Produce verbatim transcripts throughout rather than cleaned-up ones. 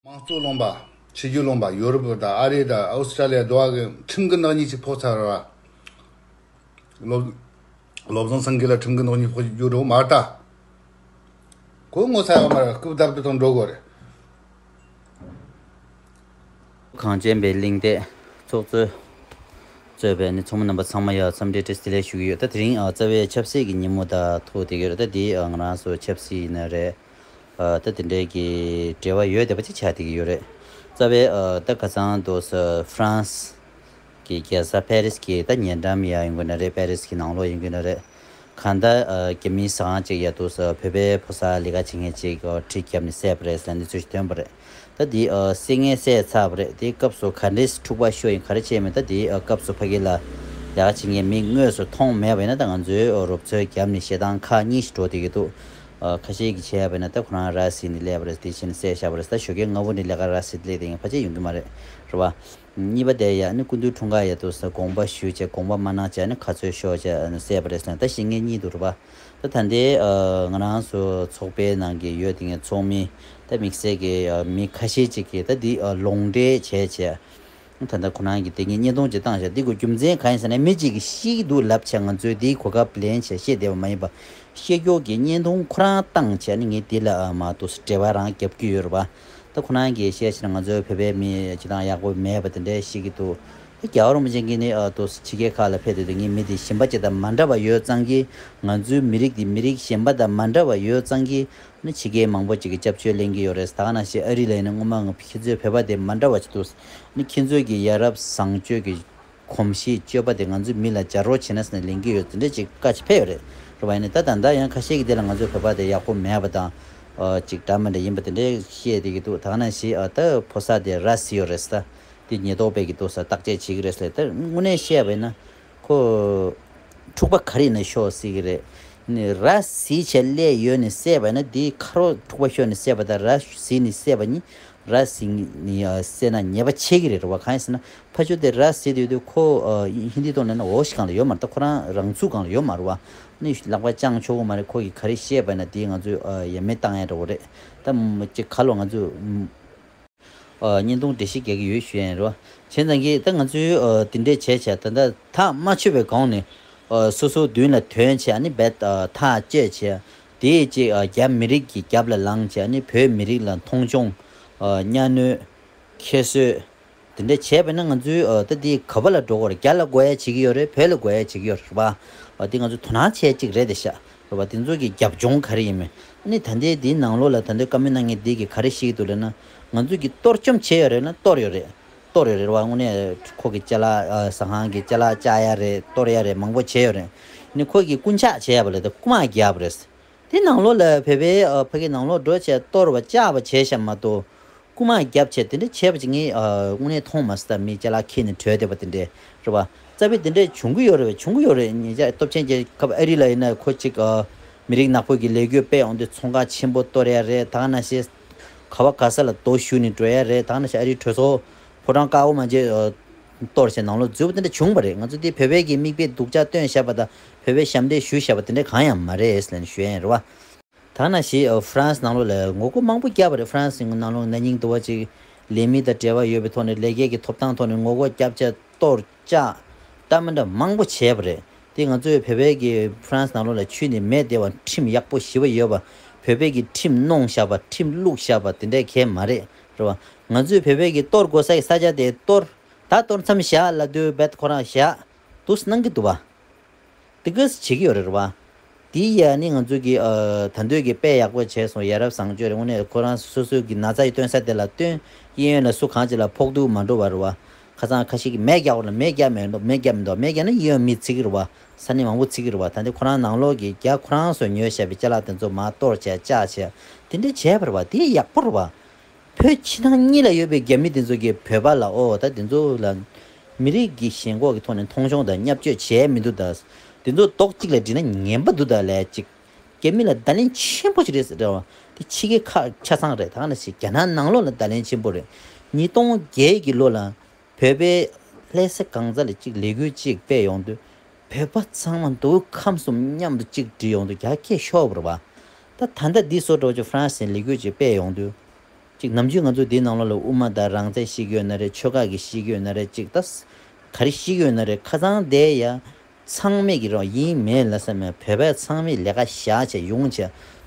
དམངས་གཙོ་ལུང་པ། ཆོས་བརྒྱུད་ལུང་པ། ཡོ་རོབ་དང་ཨ་རི་དང་ཨོ་སི་ཀྲ་ལི་ཡ་འདི་བ་གི་ཁྲིམས་ཀྱི་ནག་ཉེས་ཅིག་ཕོག་ཚར་བ། བློ་བློ་བཟང་སེང་གེ་ལ་ཁྲིམས་ཀྱི་ནག་ཉེས་ཕོག་རྒྱུ་འགྲོ་མ་ལྟ། ཁོ་ངོ་ཚ་ཡོད་མ་རེད། སྐུ་བདག་པོ་དང་འགྲོ་དགོས་རེད། གངས་ཅན་པའི་གླེང་སྟེགས་ཚོགས་གཙོས་གཙོས་པའི་ནི་ཚོགས་མི་རྣམ་པ་ཚང་མ་ཡ་འཚམས་འདྲི་བཀྲ་ཤིས་བདེ་ལེགས་ཞུ་གི་ཡོད། ད་དེ་རིང་ཨ་རྩ་བའི་ཆབ་སྲིད་ཀྱི་ཉིན་མོ་ད་ཐུག་བསྡད་ཀྱི་ཡོད་རེད། ད་འདི་ཨ་ང་རང་ཚོ་ཆབ་སྲིད་ཡིན་ན་རེད། ཨ་ད་དེ་འདྲའི་གི་འབྲེལ་བ་ཡོད་བསྡད་པ་ཅིག་ཆགས་བསྡད་ཀྱི་ཡོད་རེད། རྩ་བའི་ཨ་ད་ཁ་སང་དུ་ས་ཧྥ་རན་སི་གི་རྒྱལ་ས་པེ་རིས་ཀྱི་ད་ཉེ་འགྲམ་ཡ་ཡིན་དགོས་ན་རེད། པེ་རིས་ཀྱི་ནང་ལོགས་ཡིན་དགོས་ན་རེད། གང་ལྟར་ཨ་རྒྱ་མིའི་ཟ་ཁང་ཅིག་ཡ་དུ་ས་བོད་པའི་ཕོ་གསར་ལས་ཀ་བྱེད་མཁན་ཅིག་ཨ་གྲི་བརྒྱབ་ནས་བསད་པ་རེད་ཟེར་ནས་གནས་ཚུལ་ཞིག་ཐོན་པ་རེད། ད་འདི་ཨ་བསད་མཁན་བསད་ཚར་བ་རེད། དེའི་སྐབས་སུ་ག་འདྲས་འཁྲུག་པ་ཤོར་ཡིན་ག་རེ་བྱས་མིན། ད་འདི་ཨ་སྐབས་སུ་ཕ་གི་ལ་ལས་ཀ་བྱེད་མཁན་མི་དངོས་སུ་མཐོང་མེད་པ་ཡིན་ན། ད་ང་ཚོའི་ཨ་རོབ་ཚོའི་རྒྱབ་ནས་བཤད་སྟངས་ཁག་གཉིས་ཤིག་འགྲོ་བསྡད་ཀྱི་འདུག་ཨ་ཁ་ཤས་ཀྱིས་བྱས་པ་ཡིན་ན་ད་ཁོ་རང་ར་བཟི་ནས་སླེབས་པ་རེད། དེ་བྱས་ནས་བསད་བཞག་པ་རེད། ད་ཞོགས་ཀས་སྔ་པོ་ནས་ལས་ཀ་ར་བཟི་སླེབས་བསྡད་མཁན་ཕལ་ཆེར་ཡོང་གི་མ་རེད། རེད་བ། གཉིས་པ་དེ་ཡ་ནི་སྐུ་མདུན་འཁྲུངས་སྐར་ཡ་དུ་ས་དགོངས་པ་ཞུས་བྱས་དགོངས་པ་མ་གནང་བྱས་ནི་ཁ་རྩོད་ཤོར་བྱས་ནི་བསད་པ་རེད་ཟེར་ན་ད་བཤད་མཁན་གཉིས་འདུག་རེད་པ། ད་ད་ལྟའི་ཨ་ང་རང་ཚོ་ཚོགས་པའི་ནང་གི་ཡོད་དེ་ངའི་ཚོགས་མི་ད་དམིགས་བསལ་གྱི་ཨ་མི་ཁ་ཤས་ཅིག་གིས་ད་འདི་ཨ་ལོག་འགྲེལ་བྱས་བྱས་ད་ལྟ་ཁོ་རང་གིས་དེ་ངས་བརྙན་ཐུང་ཅིག་བཏང་བྱས། འདི་གི་རྒྱུ་མཚན་གང་ཡིན་ཟེར་ན་མི་གཅིག་གིས་ཤི་གི་འདུག་ལབ་བྱས་ང་ཚོས་འདིའི་གོ་སྐབས་ལེན་བྱས་བཤད་བསྡད་པ་མ་ཡིན་པ། ཤེས་ཀྱོག་གི་བརྙན་ཐུང་ཁོ་རང་བཏང་བྱས་ནི་ངས་འདི་ལ་ཨ་མ་ཏོག་ཙམ་འབྲེལ་བ་རང་རྒྱབ་ཀྱི་ཡོད་རེད་པ། ད་ཁོ་རང་གིས་བཤད་ཕྱིན་ན་ང་ཚོའི་བོད་པའི་མི་སྤྱི་བཏང་ཡག་པོ་མེད་པ་དེ་འདྲའི་ཤེས་ཀྱི་འདུག་ད་རྒྱལ་བ་རིན་པོ་ཆེ་གིས་ནི་ཨ་ཏོག་ཙམ་ཕྱི་རྒྱལ་ཁག་ལ་ཕེབས་དུས་དེ་ངའི་མི་དེ་གཞན་པ་ཅིག་དང་མ་འདྲ་བ་ཡོད་ཙང་གིས། ང་ཚོའི་མི་རིགས་དེ་མི་རིགས་གཞན་པ་དང་མ་འདྲ་བ་ཡོད་ཙང་གིས་ནི་ཕྱི་རྒྱལ་མང་པོ་ཅིག་གིས་སྐྱབས་བཅོལ་ལེན་གྱི་ཡོད་རེད། ད་ག་ནང་བཞིན་ཨ་རི་ལ་ཡིན་ན་སྔོན་མ་ང་ཁྱེད་ཚོའི་བོད་པ་དེ་མ་འདྲ་བ་ཅིག་འདུག་ནི་ཁྱེད་ཚོའི་གི་ཡ་རབས་བཟང་སྤྱོད་ཀྱི་གོམས་གཤིས་སྤྱོད་པ་དེ་ང་ཚོའི་མི་ལ་སྦྱར་རོགས་བྱེད་ན་ཟེར་ནས་ལེན་གྱི་ཡོད། དེ་འདྲ་ཅིག་བཀའ་ཅིག་ཕེབས་ཡོད་རེད། རེད་པ། ཡིན་ནའི་ད་ད་ལྟ་ཡང་ཁ་ཤས་ཀྱིས་དེ་ལ་ང་ཚོའི་བོད་པ་དེ་ཡག་པོ་མེད་པ་དང་། ཨ་ཅིག་འདྲ་མི་འདྲ་ཡིན་པ་དེ་འདྲ་བཤད་བསྡད་ཀྱི་འདུག་ད་ག་ནང་བཞིན་ཨ་ད་ཕོ་གསར་དེ་ར་བཟི་ཡོད་རེད་ཟེར། དེ་ཉེན་རྟོག་པས་ཀྱི་འདུག་ཟེར་བརྟག་དཔྱད་བྱེད་ཀྱི་རེད་ཟེར། ད་དངོས་གནས་བཤད་པ་ཡིན་ན་ཁོ་འཁྲུག་པ་ག་རེ་ཡིན་ན་ཤོར་སྲིད་ཀྱི་རེད། ནི་ར་བཟི་བྱས་སླེབས་ཡོད་ནས་བསད་པ་ཡིན་ན། དེའི་ཁ་རོག་འཁྲུག་པ་ཤོར་ནས་བསད་པ་དང་ར་བཟི་ནས་བསད་པ་གཉིས། ར་བཟི་ནས་ཨ་བསད་ན་ཉེས་པ་ཆེ་གི་རེད། རེད་པ། གང་ཡིན་ཟེར་ན་ཕ་ཆོས་དེ་ར་བཟི་དུས་དུས་ཁོ་ཨ་ཧིན་དི་ཐོག་ནས་ན་འོ་ཞིག་སྒང་ལ་ཡོད་མ་རེད། ད་ཁོ་རང་རང་ཚུགས་སྒང་ལ་ཡོད་མ་རེད་པ། ནི་ལག་པ་བརྐྱང་ཆོག་གི་མ་རེད། ཁོ་གིས་ག་རེ་བཤད་པ་ཡིན་ན་དེ་ང་ཚོས་ཨ་ཡ་མེད་བཏང་ཡ་འདྲ་བོ་རེད། ད་ཅིག་ཁ་ལོ་ང་ཚོས་ཨ་བརྙན་ཐུང་འགྲེལ་བཤད་རྒྱག་གི་ཡོད་ཞུ་ཡ་ཡིན། རེད་པ། བྱས་ཙང་གི་ད་ང་ཚོས་ཨ་དེ་འདྲས་བྱས་བྱས་ད་ལྟ་ཐག་མ་ཆོད་པའི་སྒང་ནས་ཨ་སོ་སོ་མདུན་ལ་ཐོན་བྱས། ཨ་ནི་རྦད་ཨ་ཐག་གཅོད་བྱས། དེའི་ཅིག་ཨ་རྒྱ་མི་རིགས་ཀྱི་རྒྱབ་ལ་ལངས་བྱས། ཨ་ནི་བོད་མི་རིགས་ལ་མཐོང་ཆུང་། ཨ་གཉའ་གནོན། ཁྱད་གསོད། དེ་འདྲ་བྱས་པ་ན་ང་ཚོའི་ཨ་ད་འདི་ག་པ་ལ་འགྲོ་དགོས་རེད། རྒྱ་ལ་དགོས་ཡ་བྱེད་ཀྱི་ཡོད་རེད། བོད་ལ་དགོས་ཡ་བྱེད་ཀྱི་ཡོད་རེད་པ། ཨ་འདི་ང་ཚོ་དོ་སྣང་བྱས་གཅིག་རེད་དེ་ཤག་རེད་པ། དེ་ཚོ་གི་རྒྱབ་ལྗོངས་ག་རེ་ཡིན་མིན། ཨ་ནི་ད་ལྟའི་འདིའི་ནང་ལོགས་ལ་ད་ལྟའི་བཀའ་མོལ་གནང་མཁན་འདི་གིས་ག་རེ་བཤད་ཀྱི་འདུག་ལབ་ན། ང་ཚོ་གི་གཏོར་བཅོམ་བྱས་ཡོད་རེད་ན། གཏོར་ཡོད་རེད། གཏོར་ཡོད་རེད་པ། དངོས་གནས་ཁོ་གི་ཅ་ལག་ཨ་ཟ་ཁང་གི་ཅ་ལག་བཅག་ཡ་རེད། གཏོར་ཡ་རེད། མང་པོ་བྱས་ཡོད་རེད། ཨ་ནི་ཁོ་གི་རྐུན་ཇག་བྱས་ཡ་པ་ལ་ད་རྐུ་མ་བརྒྱབ་པ་རེད། དེ་ནང་ལོགས་ལ་བོད་པའི་ཨ་ཕ་གི་ནང་ལོགས་འགྲོ་བྱས་གཏོར་བ་བཅག་པ་བྱས་ཤག་མ་གཏོགས། རྐུ་མ་བརྒྱབ་བྱས་དེ་འདྲ་བྱས་པ་ཅིག་ངས་ཨ་དངོས་གནས་མཐོང་མ་སོང་། ད་མི་ཅ་ལག་ཁྱེར་ནས་བྲོས་བསྡད་པ་དེ་འདྲ་རེད་པ། རྩ་བའི་དེ་འདྲ་བྱུང་གི་ཡོད་རེད་པས། བྱུང་གི་ཡོད་རེད། ཉེ་ཆར་སྟོབས་ཆེན་རྒྱལ་ཁབ་ཨ་རི་ལ་ཡིན་ན་ཁོ་ཅིག་ཨ་མི་རིགས་ནག་པོ་གི་ལས་འགུལ་སྤེལ་ཡོང་དུས་ཚོང་ཁང་ཆེན་པོ་གཏོར་ཡ་རེད། ད་ག་ནང་བཞིན་ག་བ་ག་ས་ལ་རྡོ་གཞུས་ནས་འགྲོ་ཡ་རེད། ད་ག་ནང་བཞིན་ཨ་རིའི་གྲོས་ཚོགས་ཕོ་བྲང་དཀར་པོ་མ་མཇལ་ཨ་གཏོར་བྱས་ནང་ལོགས་འཛུལ་བ་དེ་འདྲ་བྱུང་བ་རེད། ང་ཚོ་དེ་བོད་པའི་གི་མིག་དཔེ་སྡུག་ཅག་སྟོན་བཞག་པ་དང་བོད་པའི་ཞབས་འདྲེན་ཞུས་བཞག་པ་དེ་འདྲ་གང་ཡང་མ་རེད་ཟེར་ནས་ཞུ་ཡ་ཡིན། རེད་པ། ད་ག་ནང་བཞིན་ཨ་ཧྥ་རན་སི་ནང་ལོགས་ལ་ངོ་རྒོལ་མང་པོ་བརྒྱབ་པ་རེད། ཧྥ་རན་སི་ནང་ལོགས་ན་ནིང་དུ་བ་ཅིག་ལས་མི་དང་འབྲེལ་བ་ཡོད་པའི་ཐོག་ནས་ལས་ཀའི་གི་ཐོབ་ཐང་ཐོག་ནས་ངོ་རྒོལ་བརྒྱབ་བྱས་གཏོར་བཅག་ལྟ་མི་འདྲ་མང་པོ་བྱས་པ་རེད། དེ་ང་ཚོའི་བོད་པའི་གི་ཧྥ་རན་སི་ནང་ལོགས་ལ་ཁྱོན་ནས་མེད་བསྡད་པ། ཁྲིམས་ཡག་པོ་ཞེ་པོ་ཡོད་པ། བོད་པའི་གི་ཁྲིམས་གནོན་བཞག་པ། ཁྲིམས་བླུགས་བཞག་པ་དེ་འདྲ་གང་ཡང་མ་རེད། རེད་པ། ང་ཚོའི་བོད་པའི་གི་གཏོར་དགོས་ས་གི་ས་ཆ་དེ་གཏོར། ད་གཏོར་མཚམས་བཞག་ལབ་དུས་རྦད་ཁོ་རང་བཞག་འདུག་སེ་གནང་གི་འདུག་པ། དེ་ག་ཙམ་བྱེད་ཀྱི་ཡོད་རེད་པ། དེ་ཡ་ནི་ང་ཚོ་གི་ཨ་ད་འདོད་ཀྱི་དཔེ་ཡག་པོ་བྱས་སོང་། ཡ་རབས་བཟང་སྤྱོད་རེད། དངོས་གནས་ཁོ་རང་སོ་སོའི་གི་ན་ཚ་ཡི་སྟོན་ས་དེ་ལ་སྟོན། གཡས་གཡོན་ལ་སུ་གང་ཅིག་ལ་ཕོག་ཐུག་མ་འགྲོ་བ་རེད་པ། ཁ་སང་ཁ་ཤས་ཀྱིས་མེ་བརྒྱབ་པ་ལ་མེ་བརྒྱབ་མེད་འདུག་མེ་བརྒྱབ་མེད་འདུག་མེ་བརྒྱབ་ན་གཡས་གཡོན་མི་འཚིག་གི་རེད་པ། ས་གནས་མང་པོ་འཚིག་གི་རེད་པ། ད་འདི་ཁོ་རང་ནང་ལོགས་ཀྱི་རྒྱ་ཁོ་རང་ཚོ་ཉོས་བཞག་པའི་ཅ་ལག་དེ་ཚོ་མར་གཏོར་བྱས་བཅག་བྱས་དེ་འདྲ་བྱས་པ་རེད་པ། དེ་ཡག་པོ་རེད་པ། བོད་ཕྱི་ནང་གཉིས་ལ་ཡོད་པའི་རྒྱ་མི་དེ་ཚོ་གིས་བོད་པ་ལ་ཨོ་ད་དེ་ཚོ་ལ་མི་རིགས་ཀྱི་ཞེན་ཁོག་གི་ཐོག་ནས་མཐོང་ཆུང་དང་བརྙས་བཅོས་བྱས་མི་འདུག་ད། དེ་ཚོ་རྡོག་གཅིག་ལ་སྒྲིལ་ན་ངན་པ་འདུག་ད་ལས་ཅིག་རྒྱ་མི་ལ་བརྡ་ལན་ཆེན་པོ་ཞིག་རེད་ཟེར་བ་དེ་ཕྱི་རྒྱལ་ཁག་ཆ་ཚང་རེད། ད་ག་ནང་བཞིན་རྒྱ་ནག་ནང་ལོགས་ལ་བརྡ་ལན་ཆེན་པོ་རེད། ཉིས་སྟོང་བརྒྱད་ཀྱི་ལོ་ལ་བོད་པའི་ལྷ་ས་གང་ས་ལ་ཅིག་ལས་འགུལ་ཅིག་སྤེལ་ཡོང་དུས་བོད་པ་ཚང་མ་མདོ་དབུས་ཁམས་གསུམ་མཉམ་དུ་ཅིག་སྒྲིལ་ཡོང་དུས་རྒྱ་སྐད་ཤོར་བ་རེད་པ། ད་ད་ལྟ་འདི་བཟོ་འདྲ་བོ་ཅིག་ཧྥ་རན་སིའི་ལས་འགུལ་ཅིག་སྤེལ་ཡོང་དུས། ནམ་རྒྱུན་ང་ཚོ་འདིའི་ནང་ལོགས་ལ་དབུ་མ་དང་རང་བཙན་བཤད་ཀྱི་ཡོད་ན་རེད། ཆོལ་ཁ་གི་བཤད་ཀྱི་ཡོད་ན་རེད། ཅིག་ད་ག་རེ་བཤད་ཀྱི་ཡོད་ན་རེད། ཁ་སང་དེ་ཡ་ཚང་མས་ཀྱི་རོགས་ཡིན་མེད་ལ་ས་མེད། བོད་པ་ཚང་མས་ལས་ཀ་བཞག་བྱས་ཡོང་བྱས་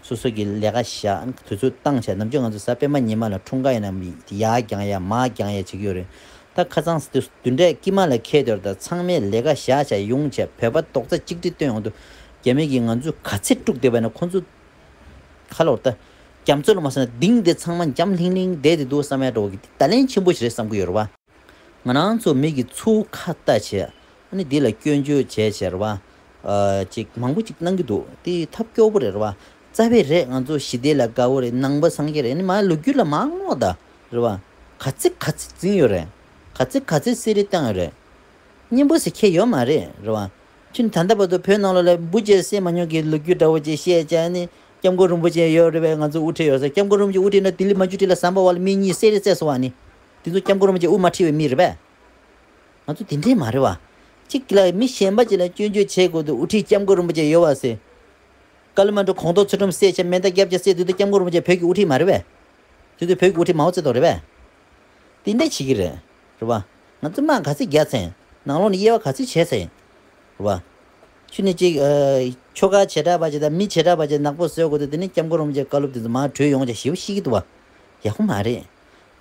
སོ་སོ་གི་ལས་ཀ་བཞག་དུས་ཚོད་བཏང་བྱས། ནམ་རྒྱུན་ང་ཚོ་གཟའ་སྤེན་པ་ཉི་མ་ལ་འཁྲུངས་སྐར་ཡིན་ན་ཡར་བརྒྱངས་ཡ་མར་བརྒྱངས་ཡ་བྱེད་ཀྱི་ཡོད་རེད། ད་ཁ་སང་དེ་བདུན་ཕྲག་དཀྱིལ་མ་ལ་ཁེལ་དོར་ད་ཚང་མས་ལས་ཀ་བཞག་བྱས་ཡོང་བྱས་བོད་པ་རྡོག་རྩ་གཅིག་སྒྲིལ་བཏོན་ཡོང་དུས་རྒྱ་མི་གིས་ང་ཚོས་ག་ཚད་དཀྲུགས་བསྡད་པ་ན་ཁོ་ཚོ་ཁ་ལོར་ད་རྒྱ་མཚོ་ལ་མ་སོང་ན་གདིང་དེ་ཚང་མ་འཇམ་ལྷིང་ལྷིང་བསྡད་དེ་འདུག་བསམ་ཡ་འགྲོ་གི་ད་ལན་ཆེན་པོ་ཞིག་རེད་བསམ་གི་ཡོད་རེད་བ། ང་རང་ཚོ་མི་གི་ཚུར་ཁ་ལྟ་བྱས་ཨ་ནི་འདི་ལ་སྐྱོན་བརྗོད་བྱས་བྱས་རེད་བ། ཨ་ཅིག་མང་པོ་ཅིག་གནང་གི་འདུག་དེ་ཐབས་སྐྱོ་པོ་རེད་རེད་བ། རྩ་བའི་རེད། ང་ཚོ་ཞི་བདེ་ལ་དགའ་བོ་རེད། ནང་པ་སངས་རྒྱས་རེད། ཨ་ནི་མ་ལོ་རྒྱུས་ལ་མ་ངོ་ད་རེད་བ། ག་ཚིག་ག་ཚིག་འཛིན་ཡོད་རེད། ག་ཚིག་ག་ཚིག་གསེར་རེ་བཏང་ཡོད་རེད། སྙན་པོ་ཟེར་ཁྱད་ཡོད་མ་རེད་རེད་བ། ཁྱོད་ད་ལྟ་བར་དུ་བོད་ནང་ལོགས་ལ་འབུ་ཅེ་སེ་མ་ཉོ་གི་ལོ་རྒྱུས་འདྲ་བོ་ཅིག་བཤད་བྱས་ནི་སྐྱབས་མགོན་རིན་པོ་ཆེ་ཡོད་རེད་བས། ང་ཚོ་དབུ་ཁྲིད་ཡོད་ཟེར། སྐྱབས་མགོན་རིན་པོ་ཆེ་དབུ་ཁྲིད་ན་ལྡི་ལི་མ་འཇུ་ཁྲི་ལ་ཟམ་པ་བ་ལ་མི་གཉིས་གསེར་རེ་བཙལ་སོང་བ་ནི། དེ་ཚོ་སྐྱབས་མགོན་རིན་པོ་ཆེ་དབུ་མ་ཁྲིད་པའི་མི་རེད་བས། ང་ཚོ་དེ་འདྲས་མ་རེད་བ། གཅིག་ལ་མི་གཞན་པ་ཅིག་ལ་སྐྱོན་བརྗོད་བྱེད་དགོས་དུས་དབུ་ཁྲིད་སྐྱབས་མགོན་རིན་པོ་ཆེ་ཡོད་བ་ཟེར། ཀ་ལི་མན་ཌོ་གོང་ཐོག་ཚུལ་ཁྲིམས་བསད་བྱས་མེ་མདའ་རྒྱབ་བྱས་བསད་དུས་དུ་སྐྱབས་མགོན་རིན་པོ་ཆེ་བོད་ཀྱི་དབུ་ཁྲིད་མ་རེད་བས། དེ་དུས་བོད་ཀྱི་དབུ་ཁྲིད་མའོ་ཙེ་ཏུང་རེད་བས། དེ་འདྲ་བྱེད་ཀྱི་རེད། རེད་བ། ང་ཚོ་དམག་ག་ཚོད་རྒྱག་ཚེ་ཡིན། ནང་ལོགས་ནས་དབྱེ་བ་ག་ཚོད་བྱས་ཚེ་ཡིན། རེད་བ། ཁྱོད་ནི་ཅིག་ཨ། ཆོལ་ཁ་བྱེ་བྲག་པ་ཅིག་དང་མི་བྱེ་བྲག་པ་ཅིག་ནག་པོ་བཟོས་དགོས་དུས་དེ་ནི་སྐྱབས་མགོན་རིན་པོ་ཆེའི་བཀའ་སློབ་དེ་ཚོ་མར་བྲོས་ཡོང་བྱས་ཞེ་པོ་ཤེས་ཀྱི་འདུག་བ། ཡག་པོ་མ་རེད།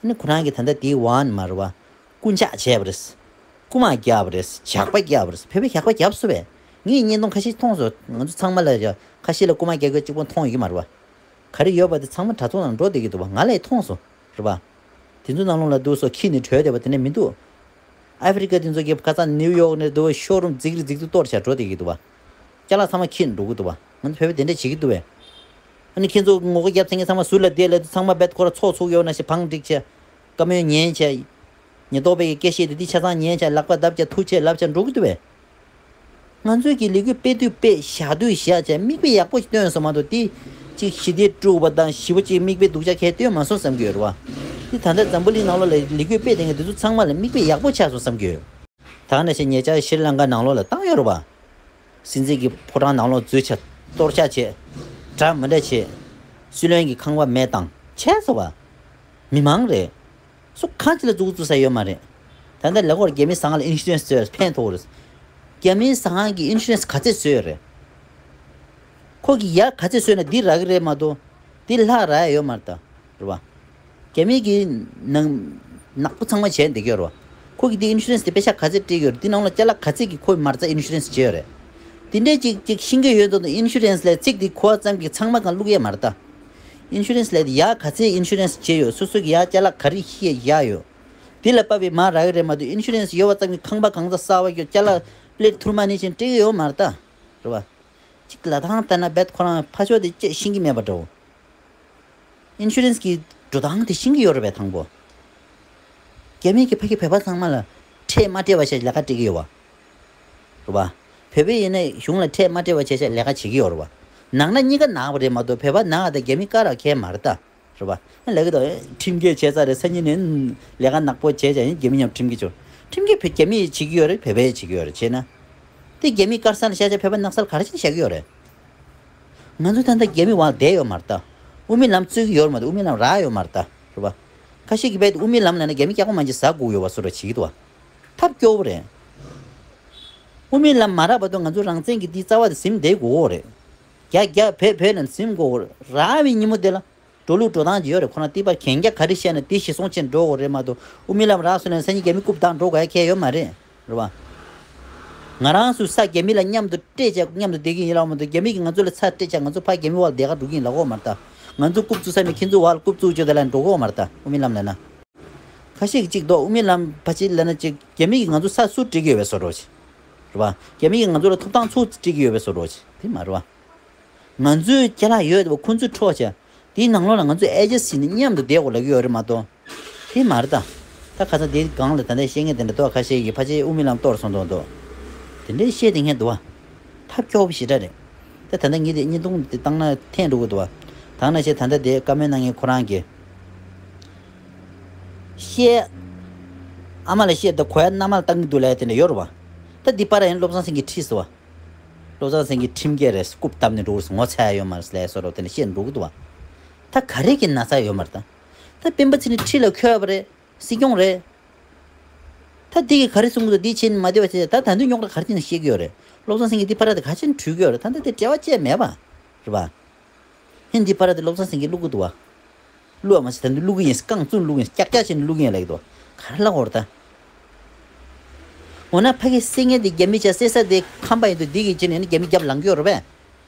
ཨ་ནི་ཁོ་རང་གིས་ད་ལྟ་དེའི་དབང་མ་རེད་བ། རྐུ་འཇགས་བྱས་པ་རེད། རྐུ་མ་བརྒྱབ་པ་རེད། ཇག་པ་བརྒྱབ་པ་རེད། བོད་པས་ཇག་པ་བརྒྱབ་སོང་བས། ངས་བརྙན་ཐུང་ཁ་ཤས་མཐོང་སོང་། ང་ཚོ་ཚང་མ་ལ་ཡ་ཁ་ཤས་ལ་རྐུ་མ་རྒྱག་གི་གཅིག་པོ་མཐོང་ཡོད་ཀྱི་མ་རེད་བ། ག་རེ་ཡོད་པ་དེ་ཚང་མ་དྲ་ཚོགས་ནང་འགྲོ་བསྡད་ཀྱི་འདུག་བ། ང་ལ་ཡང་མཐོང་སོང་། རེད་བ། དེ་ཚོ་ནང་ལོགས་ལ་འདུག་སོ་ཁྱི་ནི་བྲོས་བསྡད་པ་དེ་འདྲ་མི་འདུག་ཨ་ཧྥེ་རི་ཀ་དེ་ཚོ་གི་ཁ་སང་ནིའུ་ཡོག་ནས་འདུག་ཤོ་རུམ་རྫིག་རི་རྫིག་ཏུ་གཏོར་བྱས་འགྲོ་བསྡད་ཀྱི་འདུག་བ། ཅ་ལག་ཚང་མ་ཁྱི་ནི་འགྲོ་གི་འདུག་བ། ང་ཚོ་བོད་པས་དེ་འདྲ་བྱེད་ཀྱི་འདུག་བས། ཨ་ནི་ཁྱེད་ཚོ་ངོ་རྒོལ་རྒྱབ་ཚར་མཁན་ཚང་མ་ཟུར་ལ་བསྡད་ལབ་དུས་ཚང་མ་རྦད་ཁོ་ར་ཚོགས་ཚུགས་ཡོད་ན་ཞེས་བང་བསྒྲིགས་བྱས། བཀའ་མོལ་ཉན་བྱས། ཉེན་རྟོག་པའི་སྐད་བཤད་དེ་འདི་ཆ་ཚང་ཉན་བྱས་ལག་པ་བརྡབ་བྱས་ཐུག་བྱས་ལབ་བྱས་འགྲོ་གི་འདུག་བས། ང་ཚོས་ཀྱི་ལས་འགུལ་སྤེལ་དུས་སྤེལ། བཞག་དུས་བཞག་བྱས་མིག་དཔེ་ཡག་པོ་ཞིག་སྟོན་སོང་མ་གཏོགས་དེ་གཅིག་ཞི་བདེ་དཀྲུགས་པ་དང་ཞི་བ་གཅིག་མིག་དཔེ་སྡུག་ཅག་གས་སྟོན་མ་སོང་བསམ་གྱི་ཡོད་རེད་བ། འདི་ད་ལྟ་འཛམ་བུ་གླིང་ནང་ལོགས་ལ་ལས་འགུལ་སྤེལ་བསྡད་མཁན་འདི་ཚོ་ཚང་མ་ལ་མིག་དཔེ་ཡག་པོ་ཆགས་སོང་བསམ་གྱི་ཡོད། ད་ག་ནང་བཞིན་ཉེ་ཆར་ཤྲི་ལང་ཀ་ནང་ལོགས་ལ་བཏང་ཡོད་རེད་བ། སྲིད་འཛིན་གྱི་ཕོ་བྲང་ནང་ལོགས་འཛུལ་བྱས་གཏོར་བཤིག་བྱས། གྲ་མི་འདྲ་བྱས། སྲིད་བློན་གྱི་ཁང་པ་མེ་བཏང་བྱས་སོང་བ། མི་མང་རེད། སུ་གང་ཅི་ལ་འཛུགས་འཛུགས་ས་ཡོད་མ་རེད། ད་ལྟ་ལ་ཁོར་རྒྱ་མིའི་ཟ་ཁང་ལ་ཨིན་ཤུ་རན་སི་བཟོས་ཕན་ཐོགས་རེད། རྒྱ་མིའི་ཟ་ཁང་གི་ཨིན་ཤུ་རན་སི་ག་ཚད་བཟོས་ཡོད་རེད། ཁོ་གིས་ཡར་ག་ཚད་བཟོས་ན་འདི་རག་གི་རེད་མ་གཏོགས། འདི་ལྷག་རག་ཡ་ཡོད་མ་རེད་ད། རེད་བ། རྒྱ་མི་གིས་ནང་ནག་པོ་ཚང་མ་བྱས་བསྡད་ཀྱི་ཡོད་རེད་བ། ཁོ་གིས་འདི་ཨིན་ཤུ་རན་སི་དེ་པེ་ཤག་ག་ཚད་སྤྲད་ཀྱི་ཡོད་རེད། འདི་ནང་ལ་ཅ་ལག་ག་ཚད་ཀྱི་ཁོས་མ་རྩ་ཨིན་ཤུ་རན་སི་བྱས་ཡོད་རེད། དེ་འདྲས་ཅིག་ཅིག་ཤེས་ཀྱི་ཡོད་མདོག་མདོག་ཨིན་ཤུ་རན་སི་ལབ་ཚིག་འདི་གོ་བ་ཙམ་གྱིས་ཚང་མ་གང་བླུག་ཡ་མ་རེད་ད། ཨིན་ཤུ་རན་སི་ལབ་དེ་ཡར་ག་ཚད་ཨིན་ཤུ་རན་སི་བྱས་ཡོད། སོ་སོ་གིས་ཡར་ཅ་ལག་ག་རེ་ཤེས་ཡ་ཡོད། དེ་ལ་དཔག་པའི་མ་རག་གི་རེད་མ་གཏོགས་ཨིན་ཤུ་རན་སི་ཡོད་པ་ཙམ་གྱིས་ཁང་པ་གང་ཚ་གསར་པ་གྱོན། ཅ་ལག་པླེ་ཊི་ཐུར་མ་ནི་བཞིན་སྤྲད་ཀྱི་ཡོད་མ་རེད་ད། རེད་བ། གཅིག་ལ་དང་ལྟ་ན་རྦད་ཁོ་རང་ཕ་ཕྱོགས་དེ་ཅི་ཤེས་ཀྱི་མེད་པ་འདྲ་བོ། ཨིན་ཤུ་རན་སི་གི་འགྲོ་སྟངས་དེ་ཤེས་ཀྱི་ཡོད་རེད་པས་དང་པོ། རྒྱ་མི་གིས་ཕ་གི་བོད་པ་ཚང་མ་ལ་ཁྲལ་མ་སྤྲད་པ་བྱས་ལས་ཀ་སྤྲད་ཀྱི་ཡོད་བ། རེད་བ། བོད་པས་ཡིན་ན་གཞུང་ལ་ཁྲལ་མ་སྤྲད་པ་བྱས་བྱས་ལས་ཀ་བྱེད་ཀྱི་ཡོད་རེད་བ། ནང་ན་གཉིས་ཀ་ནག་པ་རེད་མ་གཏོགས་བོད་པ་ནག་དང་རྒྱ་མི་དཀར་ལ་ཁྱད་མ་རེད་ད། རེད་བ། ལས་ཀ་དང་ཁྲིམས་འགལ་བྱས་ཚར་རེད། སང་ཉིན་ནས་ལས་ཀ་ནག་པོ་བྱས་ཀྱང་རྒྱ་མི་མཉམ་ཁྲིམས་འགལ་བྱུང་། ཁྲིམས་འགལ་བོད་རྒྱ་མིས་བྱེད་ཀྱི་ཡོད་རེད། བོད་པས་བྱེད་ཀྱི་ཡོད་རེད། བྱས་ན། དེ་རྒྱ་མིས་དཀར་གསར་ལ་བཤད་བྱས་བོད་པ་ནག་གསར་ག་རེ་བྱས་ནས་བཤད་ཀྱི་ཡོད་རེད། ང་ཚོ་ད་ལྟ་རྒྱ་མི་འོག་ལ་བསྡད་ཡོད་མ་རེད་ད། དབུ་མའི་ལམ་རྩོད་ཀྱི་ཡོད་རེད་མ་གཏོགས་དབུ་མའི་ལམ་རག་ཡོད་མ་རེད་ད། རེད་བ། ཁ་ཤས་ཀྱིས་རྦད་དེ་དབུ་མའི་ལམ་ལབ་ན་རྒྱ་མི་སྐྱག་པ་མ་འཇིག་ཟ་དགོས་ཡོད་པ་བཟོ་འདྲ་བྱེད་ཀྱི་འདུག་བ། ཐབས་སྐྱོ་བོ་རེད། དབུ་མའི་ལམ་མ་རག་བར་དུ་ང་ཚོ་རང་བཙན་གྱི་འདི་རྩ་བ་དེ་ཟིན་བསྡད་དགོས་ཀྱི་ཡོད་རེད། རྒྱ་རྒྱ་བོད་བོད་ལ་ཟིན་དགོས་ཀྱི་ཡོད་རེད། རག་པའི་ཉིན་མོ་དེ་ལ། འགྲོ་ལུགས་འགྲོ་སྟངས་ཅིག་ཡོད་རེད། ཁོ་རང་ཏི་པར་གན་རྒྱ་ག་རེ་བཤད་ན་དེ་གཞིར་བཟུང་བྱས་འགྲོ་དགོས་རེད་མ་གཏོགས་དབུ་མའི་ལམ་རག་སོང་ན་སང་ཉིན་རྒྱ་མི་རྐུབ་བཏང་འགྲོ་དགོས་ཡ་གང་ཡང་ཡོད་མ་རེད། རེད་བ། ང་རང་ཚོ་ས་རྒྱ་མི་ལ་མཉམ་དུ་སྤྲད་བྱས་མཉམ་དུ་བསྡད་ཀྱི་ཡིན་ལབ་མ་གཏོགས་རྒྱ་མི་གིས་ང་ཚོ་ལ་ས་སྤྲད་བྱས་ང་ཚོ་ཕར་རྒྱ་མི་འོག་ལ་བསྡད་ག་འགྲོ་གི་ཡིན་ལབ་ཀྱི་ཡོད་མ་རེད་ད། ང་ཚོ་རྐུབ་བཙུགས་ས་མེད་ཁྱེད་ཚོ་འོག་ལ་རྐུབ་བཙུགས་བྱོས་དེ་ལ་འགྲོ་གི་ཡོད་མ་རེད་ད། དབུ་མའི་ལམ་ལབ་ན། ཁ་ཤས་ཀྱིས་གཅིག་འདུག་དབུ་མའི་ལམ་ཕལ་ཆེར་ལབ་ན་གཅིག་རྒྱ་མི་གིས་ང་ཚོ་ས་སུ་སྤྲད་ཀྱི་ཡོད་པའི་བཟོ་འདྲ་ཅིག་རེད་བ། རྒྱ་མི་གིས་ང་ཚོ་ལ་ཐོབ་ཐང་ཚུར་སྤྲད་ཀྱི་ཡོད་པའི་བཟོ་འདྲ་ཅིག་དེ་མ་རེད་བ། ང་ཚོའི་ཅ་ལག་ཡོད་པ་ཁོ་ཚོས་འཕྲོག་བྱས། དེའི་ནང་ལོགས་ལ་ང་ཚོས་ཨེ་ཇེ་སི་ནི་མཉམ་དུ་བསྡད་དགོས་ལབ་ཀྱི་ཡོད་རེད་མ་གཏོགས། དེ་མ་རེད་ད། ད་ཁ་སང་དེའི་སྒང་ལ་ད་ལྟ་བཤད་མཁན་དེ་འདྲ་འདུག་ཁ་ཤས་ཀྱིས་ཕལ་ཆེར་དབུ་མའི་ལམ་གཏོར་སོང་འདུག་འདུག་དེ་འདྲའི་བཤད་དེ་མཁན་འདུག་བ། ཐབས་སྐྱོ་པོ་ཞེ་དྲག་རེད། ད་ད་ལྟ་ངས་དེ་བརྙན་ཐུང་དེ་བཏང་ན་འཐེན་འགྲོ་གི་འདུག་བ། ད་ནང་བཞིན་ད་ལྟ་དེ་བཀའ་མོལ་གནང་མཁན་ཁོ་རང་གིས། བཤད། ཨ་མ་ལ་བཤད་དང་གོ་ཡ་མནའ་མ་ལ་བཏང་གི་འདུག་ལབ་ཡ་དེ་འདྲ་ཡོད་རེད་བ། ད་འདི་པར་ཡིན་བློ་བཟང་སེང་གེས་ཁྲིད་སོང་བ། བློ་བཟང་སེང་གེས་ཁྲིམས་འགལ་རེད། རྐུབ་བཏབ་ནས་འགྲོ་གི་རེད། ངོ་ཚ་ཡ་ཡོད་མ་རེད་ལབ་ཡ་བཟོ་འདྲ་དེ་འདྲ་བཤད་འགྲོ་གི་འདུག་བ། ད་ག་རེ་གི་ན་ཚ་ཡོད་མ་རེད་ད། ད་སྤེན་པ་ཚེ་རིང་ཁྲི་ལ་འཁོད་པ་རེད། སྲིད་སྐྱོང་རེད། ད་འདི་གི་ག་རེ་གསུང་གི་འདུག་འདི་ཕྱིན་མ་བདེ་བ་བྱས། ད་ད་དུང་རྙོག་དྲ་ག་རེ་ཕྱིན་བཤད་ཀྱི་ཡོད་རེད། བློ་བཟང་སེང་གེ་འདི་ཕར་དེ་ག་ཕྱིན་བྲུས་ཀྱི་ཡོད་རེད། ད་ད་དེ་འབྲེལ་བ་བཅས་མེད་པ་རེད་པ། ཧིན་འདི་ཕར་དེ་བློ་བཟང་སེང་གེ་བླུག་གི་འདུག་བ། བླུག་བ་མ་ཟད་ད་འདི་བླུག་གི་ཡིན། རྐང་བཙུགས་བླུག་གི་ཡིན། ཀྱག་ཀྱག་བྱས་ནས་བླུག་གི་ཡིན་ལབ་ཀྱི་འདུག་ག་རེ་ལབ་དགོས་རེད་ད། འོ་ན་ཕ་གི་སེང་གེ་འདི་རྒྱ་མི་བྱ་བསད་ས་དེ་ཁམས་པ་ཡིན་འདུག་འདི་གི་ཕྱིན་ནས་ནི་རྒྱ་མི་རྒྱབ་ལངས་ཀྱི་ཡོད་རེད་པས།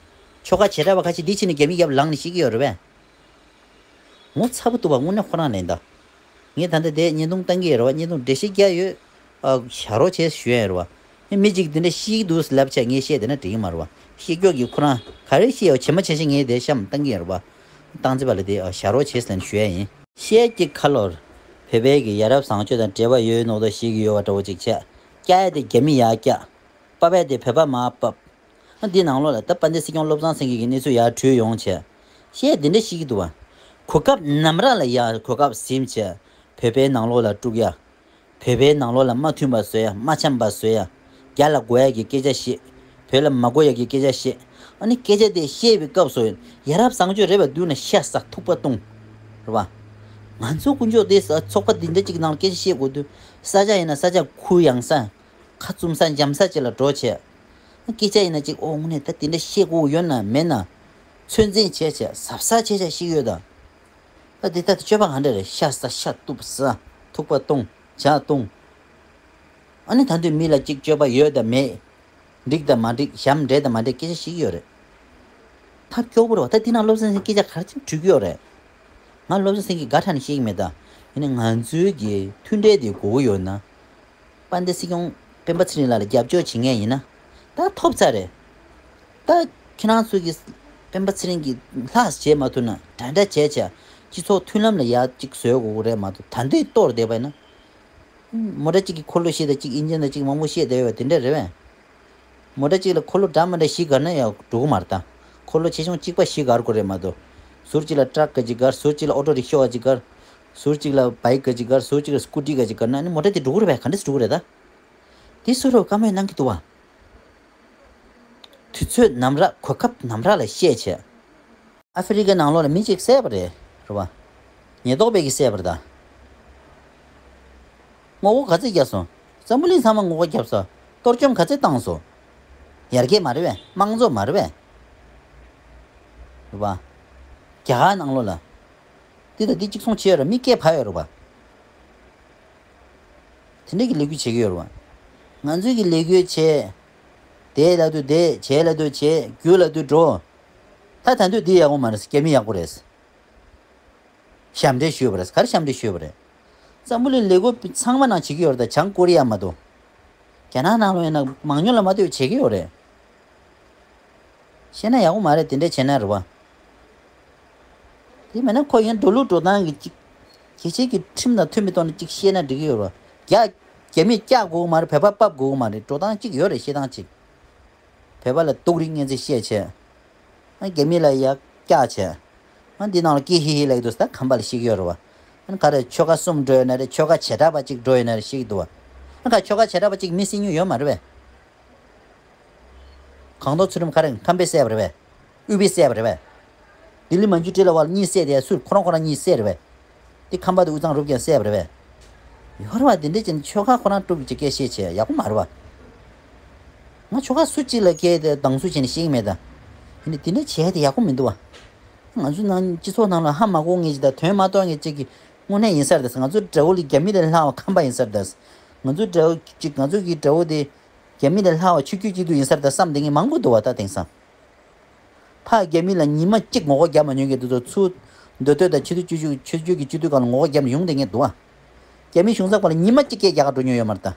ཆོལ་ཁ་བྱེ་བྲག་པ་ཁ་ཅིག་འདི་ཕྱིན་ནས་རྒྱ་མི་རྒྱབ་ལངས་ནས་བཤད་ཀྱི་ཡོད་རེད་པས། ངོ་ཚ་པོ་འདུག་བ། དངོས་གནས་ཁོ་རང་ལན་ད། ངས་ད་ལྟ་དེ་བརྙན་ཐུང་བཏང་གི་ཡོད་རེད་བ། བརྙན་ཐུང་འགྲེལ་བཤད་རྒྱག་ཡོད། ཨ། བཞག་རོགས་བྱས་ཞུ་ཡ་ཡོད་རེད་བ། མི་གཅིག་དེ་འདྲ་ཤི་གི་འདུག་ལབ་བྱས་ངས་བཤད་བསྡད་ན་འགྲིག་གི་མ་རེད་བ། ཤི་སྐྱོ་གི་ཁོ་རང་ག་རེ་བཤད་ཡོད་བྱེ་མ་བྱེ་ཤི་ངས་དེ་གཤམ་བཏང་གི་ཡོད་རེད་བ། བཏང་རྩིས་པ་ལ་དེ་ཨ་བཞག་རོགས་བྱས་ཟེར་ནས་ཞུ་ཡ་ཡིན། བཤད་ཀྱི་ཁ་ལོར། བོད་པའི་གི་ཡ་རབས་བཟང་སྤྱོད་དང་འབྲེལ་བ་ཡོད་ནོ་དོ་ཤི་གི་ཡོད་བ་འདྲ་བོ་ཅིག་བྱས། སྐྱག་ཡ་དེ་རྒྱ་མི་ཡར་སྐྱག་པ་བས་དེ་བོད་པ་མར་པབ། ཨ། འདི་ནང་ལོགས་ལ་ད་དཔལ་ལྡན་སྲིད་སྐྱོང་བློ་བཟང་སེང་གེ་གི་གནས་ཚུལ་ཡར་བྲུས་ཡོང་བྱས། བཤད་འདི་འདྲ་བཤད་ཀྱི་འདུག་བ། གོ་སྐབས་ནམ་ར་ལ་ཡ་གོ་སྐབས་ཟིན་བྱས། བོད་པའི་ནང་ལོགས་ལ་དཀྲུག་ཡ། བོད་པའི་ནང་ལོགས་ལ་མ་མཐུན་པ་བཟོ་ཡ། མ་འཆམ་པ་བཟོ་ཡ། རྒྱ་ལ་དགོས་ཡ་གི་སྐད་ཆ་བཤད། བོད་ལ་མ་དགོས་ཡ་གི་སྐད་ཆ་བཤད། ཨ་ནི་སྐད་ཆ་དེ་བཤད་པའི་སྐབས་སུ་ཡ་རབས་བཟང་སྤྱོད་རེད་པ་འདུག་ན་ཤ་ཟ་ཐུག་པ་བཏུང་། རེད་བ། ང་ཚོ་དཀོན་མཆོག་དེ་ཚོགས་པ་འདི་འདྲ་ཅིག་ནང་ལ་སྐད་ཆ་བཤད་དགོས་དུས། ས་ཆ་ཡིན་ན་ས་ཆ་གུ་ཡངས་ས། ཁ་བཙུམ་ས་འཇམ་ས་ཅིག་ལ་འགྲོ་བྱས། སྐད་ཆ་ཡིན་ན་ཅིག་ཨོ་དངོས་གནས་ད་དེ་འདྲ་བཤད་དགོས་ཡོད་ན་མེད་ན། ཚོད་འཛིན་བྱས་བྱས་གཟབ་གཟབ་བྱས་བྱས་བཤད་ཡོད་ད། ད་དེ་ད་སྤྱོད་པ་ག་འདྲ་རེད། ཤ་ཟ་ཤ་གཏུབ་ཟ། ཐུག་པ་བཏུང་། ཇ་བཏུང་། ཨ་ནི་ད་དུང་མི་ལ་ཅིག་སྤྱོད་པ་ཡོད་དང་མེད། འགྲིག་དང་མ་འགྲིག་ཞྭམོ་འདྲེད་དང་མ་འདྲེད་སྐད་ཆ་བཤད་ཀྱི་ཡོད་རེད། ཐབས་སྐྱོ་པོ་རེད་བ། ད་དེ་ནང་བློ་བཟང་སེང་གེ་སྐད་ཆ་ག་རེ་བྱས་བྲིས་ཀྱི་ཡོད་རེད། ང་བློ་བཟང་སེང་གེ་དགའ་དྲགས་ནས་བཤད་ཀྱི་མེད་ད། ཡིན་ནའི་ང་ཚོའི་གི་མཐུན་འབྲེལ་དེ་དགོས་ཀྱི་ཡོད་ན། དཔལ་ལྡན་སྲིད་སྐྱོང་སྤེན་པ་ཚེ་རིང་ལགས་ལ་རྒྱབ་སྐྱོར་བྱེད་མཁན་ཡིན་ན། ད་ཐོབ་ཚར་རེད། ད་ཁྱེད་རང་ཚོ་གི་སྤེན་པ་ཚེ་རིང་གི་ལྷག་བྱེད་མ་ཐུབ་ན་འདྲ་འདྲ་བྱས་བྱས། སྤྱི་ཚོགས་མཐུན་ལམ་ལ་ཡ་གཅིག་བཟོས་དགོས་ཀྱི་རེད་མ་གཏོགས། ད་འདི་གཏོར་བསྡད་པ་ཡིན་ན། མོ་ཊ་གཅིག་གི་འཁོར་ལོ་བཞི་དང་གཅིག་ཨིན་ཇི་དང་གཅིག་མང་པོ་བཤད་བསྡད་ཡོད་པ་དེ་འདྲ་རེད་པས། མོ་ཊ་གཅིག་ལ་འཁོར་ལོ་འདྲ་མི་འདྲ་བཞི་བསྒར་ན་ཡང་འགྲོ་གི་མ་རེད་ད། འཁོར་ལོ་ཆེ་ཆུང་གཅིག་པ་བཞི་བསྒར་དགོས་རེད་མ་གཏོགས། ཟུར་གཅིག་ལ་ཊྲག་ག་ཅིག་བསྒར། ཟུར་གཅིག་ལ་ཨོ་ཊོ་རིག་ཤོ་ག་ཅིག་བསྒར། ཟུར་གཅིག་ལ་བྷའི་ཀ་ཅིག་བསྒར། ཟུར་གཅིག་ལ་སྐུ་ཊི་ག་ཅིག་བསྒར་ན་ནི་མོ་ཊ་དེ་འགྲོ་གི་རེད་པས། ག་འདྲ་སེ་འགྲོ་གི་རེད་ད། དེ་བཟོ་རོགས་བཀའ་མོལ་གནང་གི་འདུག་བ། དུས་ཚོད་ནམ་ར་གོ་སྐབས་ནམ་ར་ལ་བཤད་བྱས། ཨ་ཧྥེ་རི་ཁའི་ནང་ལོགས་ལ་མི་གཅིག་བསད་པ་རེད། རེད་བ། ཉེན་རྟོག་པས་ཀྱིས་བསད་པ་རེད་ད། ངོ་རྒོལ་ག་ཚད་བརྒྱབ་སོང་། འཛམ་བུ་གླིང་ཚང་མ་ངོ་རྒོལ་བརྒྱབ་སོང་། གཏོར་བཅོམ་ག་ཚད་བཏང་སོང་། ཡར་རྒྱས་མ་རེད་པས། དམངས་གཙོ་མ་རེད་པས། རེད་བ། རྒྱ་གར་ནང་ལོགས་ལ། འདི་དང་འདི་གཅིག་མཚུངས་བྱས་ཡོད་རེད། མི་སྐད་འཕར་ཡོད་རེད་བ། དེ་འདྲ་གི་ལས་འགུལ་བྱེད་ཀྱི་ཡོད་རེད་བ། ང་ཚོའི་གི་ལས་འགུལ་བྱས། དེ་ལབ་དུས་དེ། བྱས་ལབ་དུས་བྱས། རྒྱུ་ལབ་དུས་འགྲོ། ད་ད་དུང་འདི་ཡག་པོ་མ་རེད། རྒྱ་མི་ཡག་པོ་རེད། ཞབས་འདྲེན་ཞུས་པ་རེད། ག་རེ་ཞབས་འདྲེན་ཞུས་པ་རེད། འཛམ་བུ་གླིང་ལས་འགུལ་ཚང་མ་ནང་བྱེད་ཀྱི་ཡོད་རེད། ད་བྱང་ཀོ་རི་ཡ་མ་གཏོགས། རྒྱ་ནག་ནང་ལོགས་ཡིན་ན་མང་ཉུང་ལ་མ་ལྟོས་བྱེད་ཀྱི་ཡོད་རེད། བཤད་ན་ཡག་པོ་མ་རེད། དེ་འདྲ་བྱས་ན་རེད་བ། དེ་མེད་ན་ཁོ་ཡང་འགྲོ་ལུགས་འགྲོ་སྟངས་ཀྱི་གཅིག་གལ་ཆེ་གི་ཁྲིམས་དང་མཐུན་པའི་ཐོག་ནས་གཅིག་བཤད་ན་འགྲིག་གི་ཡོད་རེད་བ། རྒྱ་རྒྱ་མིས་བཀྱག་དགོས་ཀྱི་མ་རེད། བོད་པ་ཕབ་དགོས་ཀྱི་མ་རེད། འགྲོ་སྟངས་གཅིག་ཡོད་རེད། བཤད་སྟངས་གཅིག་བོད་པ་ལ་སྡུག་རུས་ངན་ཚིག་བཤད་བྱས། ཨ། རྒྱ་མི་ལ་ཡ་བཀྱག་བྱས། ཨ། འདི་ནང་ལ་ཀི་ཧི་ཧི་ལབ་ཀྱི་འདུག་ཟེར། ད་ཁམས་པ་ལ་བཤད་ཀྱི་ཡོད་རེད་བ། ཨ་ནི་ག་རེ་ཆོལ་ཁ་གསུམ་འགྲོ་ཡོད་ན་རེད། ཆོལ་ཁ་བྱེ་བྲག་པ་གཅིག་འགྲོ་ཡོད་ན་རེད་བཤད་ཀྱི་འདུག་བ། ཨ། ག་ཆོལ་ཁ་བྱེ་བྲག་པ་གཅིག་མི་བསད་མྱོང་ཡོད་མ་རེད་པས། གངས་ཐོག་ཚུལ་ཁྲིམས་ག་རེ་ཁམས་པས་བསད་པ་རེད་པས། དབུས་པས་བསད་པ་རེད་པས། ལྡི་ལི་མན་ཇུ་ཊི་ལ་བ་ལ་གཉིས་བསད་དེ་སུ། ཁོ་རང་ཁོ་རང་གཉིས་བསད་རེད་པས། དེ་ཁམས་པ་དེ་དབུས་གཙང་རུ་རྒྱན་བསད་པ་རེད་པས། ཡོད་རེད་བ། དེ་འདྲ་བྱས་ནས་ཆོལ་ཁ་ཁོ་རང་དཀྲུག་གི་སྐད་བཤད་བྱས་ཡག་པོ་མ་རེད་བ། ང་ཆོལ་ཁ་སུ་གཅིག་ལ་སྐད་དེ་སྡང་ཟུག་བྱས་ནས་བཤད་ཀྱི་མེད་ད། ཡིན་ནའི་དེ་འདྲ་བྱས་དེ་ཡག་པོ་མི་འདུག་བ། ང་ཚོའི་ནང་སྤྱི་ཚོགས་ནང་ལ་ཧ་མ་གོ་མཁན་ཅིག་དང་དོན་མ་རྟོགས་མཁན་ཅིག་གིས་དངོས་གནས་ཡིན་ས་རེད་ད། ང་ཚོའི་དགྲ་བོ་ལ་རྒྱ་མི་ལས་སླ་བ་ཁམས་པ་ཡིན་ས་རེད་ད། ང་ཚོའི་དགྲ་བོ་ཅིག་ང་ཚོ་གི་དགྲ་བོ་དེ་རྒྱ་མི་ལས་སླ་བ་ཆོས་བརྒྱུད་གཅིག་སྡུད་ཡིན་ས་རེད་ད་བསམ་བསྡད་མཁན་མང་པོ་འདུག་བ། ད་དེང་སང་ཕར་རྒྱ་མི་ལ་ཉི་མ་གཅིག་ངོ་རྒོལ་རྒྱབ་མ་མྱོང་མཁན་དེ་ཚོ་ཚུར་མདོ་སྟོད་དང་ཆེས་མཐོའི་སྤྱི་སྤྱོད་ཆོས་བརྒྱུད་ཀྱི་སྤྱི་འཐུས་སྒང་ལ་ངོ་རྒོལ་རྒྱབ་ནས་ཡོང་བསྡད་མཁན་འདུག་བ། རྒྱ་མིའི་གཞུང་ཚབ་སྒང་ལ་ཉི་མ་གཅིག་སྐད་རྒྱག་ག་འགྲོ་མྱོང་ཡོད་མ་རེད་ད།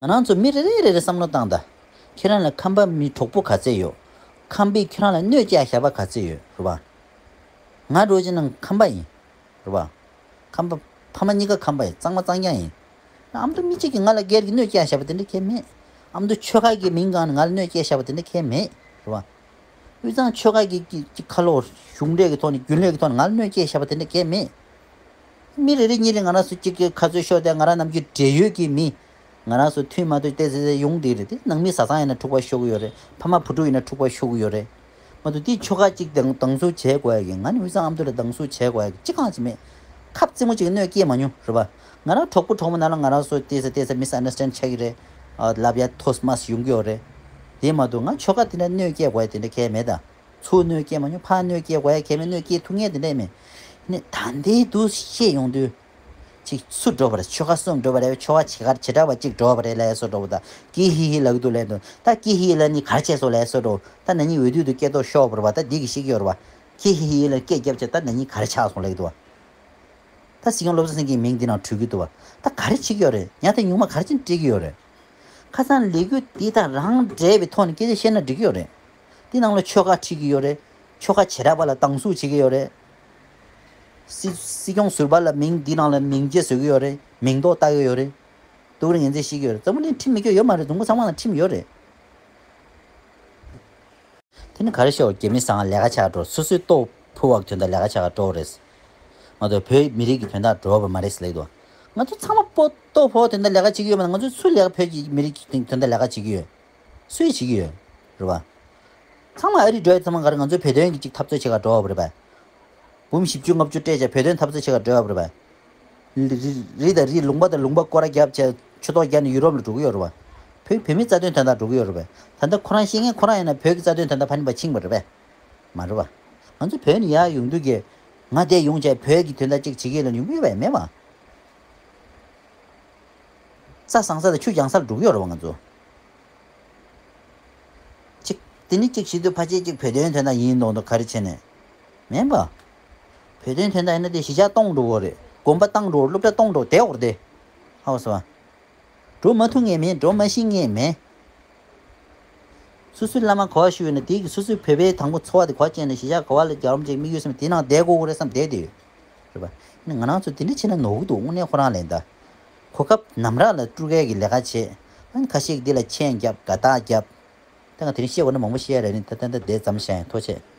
ང་རང་ཚོ་མི་རེ་རེ་རེ་རེ་བསམ་བློ་བཏང་དང་། ཁྱེད་རང་ལ་ཁམས་པ་མི་གྲོགས་པོ་ག་ཚད་ཡོད། ཁམས་པས་ཁྱེད་རང་ལ་གནོད་སྐྱེལ་བཞག་པ་ག་ཚད་ཡོད་རེད་བ། ང་འདྲ་བོ་ཅིག་ནང་ཁམས་པ་ཡིན། རེད་བ། ཁམས་པ། ཕ་མ་གཉིས་ཀ་ཁམས་པ་ཡིན། གཙང་མ་གཙང་རྐྱང་ཡིན། ཨ་མདོ་མི་གཅིག་གིས་ང་ལ་སྒེར་གྱི་གནོད་སྐྱེལ་བཞག་པ་དེ་འདྲ་གང་ཡང་མེད། ཨ་མདོ་ཆོལ་ཁ་གི་མིང་སྒང་ནས་ང་ལ་གནོད་སྐྱེལ་བཞག་པ་དེ་འདྲ་གང་ཡང་མེད། རེད་བ། དབུས་གཙང་ཆོལ་ཁ་གི་གི་གི་ཁ་ལོ་གཞུང་འབྲེལ་གྱི་ཐོག་ནས་རྒྱུན་ལས་ཀྱི་ཐོག་ནས་ང་ལ་གནོད་སྐྱེལ་བཞག་པ་དེ་འདྲ་གང་ཡང་མེད། མི་རེ་རེ་གཉིས་རེ་ང་རང་ཚོ་གཅིག་གི་ཁ་རྩོད་ཤོར་ཏེ་ང་རང་ནམ་རྒྱུན་འབྲེལ་ཡོད་ཀྱི་མི། ང་རང་ཚོ་མཐུན་མ་ཐུབ་ཏེ་ཟེར་ཟེར་ཡོང་བསྡད་རེད་དེ། ནང་མི་བཟའ་ཚང་ཡིན་ན་འཁྲུག་པ་ཤོར་གི་ཡོད་རེད། ཕ་མ་བུ་ཕྲུག་ཡིན་ན་འཁྲུག་པ་ཤོར་གི་ཡོད་རེད། མ་གཏོགས་དེ་ཆོལ་ཁ་གཅིག་དང་སྡང་ཟུག་བྱེད་དགོས་ཡ་གི། ང་ནི་དབུས་གཙང་ཨ་མདོ་ལ་སྡང་ཟུག་བྱེད་དགོས་ཡ་གི་གཅིག་གང་ཅི་མེད། ཁབ་རྩེ་མོ་ཅིག་གནོད་སྐྱེལ་མ་མྱོང་རེད་པ། ང་རང་གྲོགས་པོ་གྲོགས་མོ་ནང་ལ་ང་རང་ཚོ་ཏོག་ཙམ་ཏོག་ཙམ་མི་སི་ཨན་ཌར་སི་ཊེན་ཌ་ཆགས་ཀྱི་རེད། ཨ་ལབ་ཡ་ཐོས་མ་སི་ཡོང་གི་ཡོད་རེད། དེ་མ་གཏོགས་ང་ཁྱོ་ག་དེ་འདྲ་གནོད་སྐྱེལ་དགོས་ཡ་དེ་འདྲ་གལ་མེད་ད། ཚུར་གནོད་སྐྱེལ་མ་མྱོང་། ཕར་གནོད་སྐྱེལ་དགོས་ཡ་གལ་མེད། གནོད་སྐྱེལ་ཐུབ་མཁན་དེ་འདྲ་མེད། ནི་ད་ལྟའི་དུས་ཤེས་ཡོང་དུས། ཅིག་སུ་འགྲོ་བ་རེད། ཁྱོ་ག་གསུམ་འགྲོ་བ་རེད། ཁྱོ་ག་བྱེད་གར་བྱེ་བྲག་པ་གཅིག་འགྲོ་བ་རེད་ལབ་ཡ་སུ་འགྲོ་བ་ད། ཀི་ཧི་ཧི་ལབ་ཀྱི་འདུག་ལབ་འདུག་ད་ཀི་ཧི་ཧི་ལབ་ནི་ག་རེ་བྱས་སོང་ལབ་ཡ་སུ་འགྲོ། ད་ན་ནིང་འོས་བསྡུ་དུ་སྐད་ཐོག་ཤོར་བ་རེད་པ། ད་འདི་གི་ཤེས་ཀྱི་ཡོད་རེད་པ། ཀི་ཧི་ཧི་ལ་སྐད་རྒྱབ་བྱས་ད་ན་ནིང་ག་རེ་ཆགས་སོང་ལབ་ཀྱི་འདུག་བ། ད་སྲིད་སྐྱོང་བློ་བཟང་སེང་གེའི་མིང་འདི་ནང་བྲུས་ཀྱི་འདུག་བ། ད་ག་རེ་བྱེད་ཀྱི་ཡོད་རེད། ཡང་ད་ཉུང་མ་ག་རེ་བྱས་ནས་སྤྲད་ཀྱི་ཡོད་རེད། ཁ་སང་ལས་འགུལ་འདི་དང་རང་འབྲེལ་བའི་ཐོག་ནས་སྐད་ཆ་བཤད་ན་འགྲིག་གི་ཡོད་རེད། འདི་ནང་ལ་ཆོལ་ཁ་ཁྲིད་ཀྱི་ཡོད་རེད། ཆོལ་ཁ་བྱེ་བྲག་པ་ལ་སྡང་ཟུག་བྱེད་ཀྱི་ཡོད་རེད། སྲིད་སྲིད་སྐྱོང་ཟུར་པ་ལ་མིང་འདི་ནང་ལ་མིང་རྗེས་བཟོ་གི་ཡོད་རེད། མིང་འདོགས་བཏགས་ཀྱི་ཡོད་རེད། སྡུག་རུ་ངན་ཚད་ཤེས་ཀྱི་ཡོད་རེད། འཛམ་བུ་གླིང་ཁྲིམས་མེད་རྒྱུ་ཡོད་མ་རེད། འཛམ་བུ་ཚང་མ་ལ་ཁྲིམས་ཡོད་རེད། དེ་ནི་ག་རེ་ཤོག་རྒྱ་མི་སང་ལས་ཀ་ཆགས་འགྲོ། སོ་སོའི་ལྟོ་ཕོ་བ་གི་དོན་དག་ལས་ཀ་ཆགས་འགྲོ་རེད། མ་གཏོགས་བོད་མི་རིགས་ཀྱི་དོན་དག་འགྲོ་བ་མ་རེད་ཟེར་ལེགས་འདུག་ང་ཚོ་ཚང་མ་པོ་ལྟོ་ཕོ་བ་དོན་དག་ལས་ཀ་བྱེད་ཀྱི་ཡོད་མ་ན། ང་ཚོ་སུ་ལས་ཀ་བོད་ཀྱི་མི་རིགས་ཀྱི་དོན་དག་ལས་ཀ་བྱེད་ཀྱི་ཡོད། སུས་བྱེད་ཀྱི་ཡོད་རེད་པ། ཚང་མ་ཨ་རི་འགྲོ་ཡ་ཚང་མ་ག་རེ་ང་ཚོའི་བོད་དོན་གྱི་ཅིག་འཐབ་རྩོད་བྱེད་ག་འགྲོ་བ་རེད་པ། འབུམ་བཞི་བཅུ་ལྔ་བཅུ་སྤྲད་བྱས་བོད་དོན་འཐབ་རྩོད་བྱེད་ག་འགྲོ་བ་རེད་པ། རི་རི་དང་རི་ལུང་པ་དང་ལུང་པ་སྐོར་ར་བརྒྱབ་བྱས་ཆུ་ཐོག་བརྒྱབ་ནས་ཡུ་རོབ་ལ་འགྲོ་གི་ཡོད་རེད་པ། བོད་བོད་མིའི་རྩ་དོན་དོན་དག་འགྲོ་གི་ཡོད་རེད་པ། ད་ལྟ་ཁོ་རང་ཤེས་མཁན་ཁོ་རང་ཡིན་ན་བོད་ཀྱི་རྩ་དོན་དོན་དག་ཕ་ནི་པ་ཕྱིན་པ་རེད་པ། མ་རེད་པ། ང་ཚོ་བོད་ནས་ཡར་ཡོང་དུས་ཀྱི་ང་དེ་ཡོང་བྱས་བོད་ཀྱི་དོན་དག་ཅིག་བྱེད་ཀྱི་ཡོད་ལ་ཉུང་གི་ཡོད་པ་མེད་པ། རྩྭ་བཟང་ས་དང་ཆུ་རྒྱང་སར་འགྲོ་གི་ཡོད་རེད་པ་ང་ཚོ། གཅིག་དེ་ནི་གཅིག་བྱེད་དུས་ཕལ་ཆེར་གཅིག་བོད་དོན་དོན་དག་ཡིན་མདོག་མདོག་ག་རེ་བྱས་ནས། མིན་པ། བོད་དོན་དོན་དག་ཡིན་ན་དེ་གཞིས་ཆགས་སྟོང་འགྲོ་གི་རེད། དགོན་པ་བཏང་འགྲོ། སློབ་གྲྭ་སྟོང་འགྲོ། དེ་འོར་དེ། ཧ་གོ་སོང་ཨ། འགྲོ་མ་ཐུབ་ངེས་མེད། འགྲོ་མ་ཤེས་ངེས་མེད། སོ་སོའི་བླ་མ་ག་བ་བཞུགས་ཡོད་ན་དེ་གི་སོ་སོའི་བོད་པའི་དང་པོ་འཚོ་བ་དེ་ག་བ་བྱས་ནས་གཞིས་ཆགས་ག་བ་ལ་རྒྱལ་རོམ་ཅིག་དམིགས་ཡུལ་སེམས་དེ་ནང་བསྡད་དགོས་ཀྱི་རེད་བསམ་བསྡད་དེ་ཡོད། རེད་པ། ནི་ང་རང་ཚོ་དེ་འདྲ་བྱས་ན་ནོར་གི་འདུག་དངོས་གནས་ཁོ་རང་ལན་ད། གོ་སྐབས་ནམ་རག་ལ་སྤྲུལ་སྐལ་གྱི་ལས་ཀ་བྱེད། ཨ་ནི་ཁ་ཤས་ཀྱིས་འདི་ལ་མཆན་རྒྱབ་དགའ་རྟགས་རྒྱབ། ད་ང་དེ་རིང་བཤད་དགོས་ན་མང་པོ་བཤད་ཡ་རེད། ནི་ད་ད་ད་དེ་ཙམ་བཤད་ཡ་ཐུགས་རྗེ་ཆེ།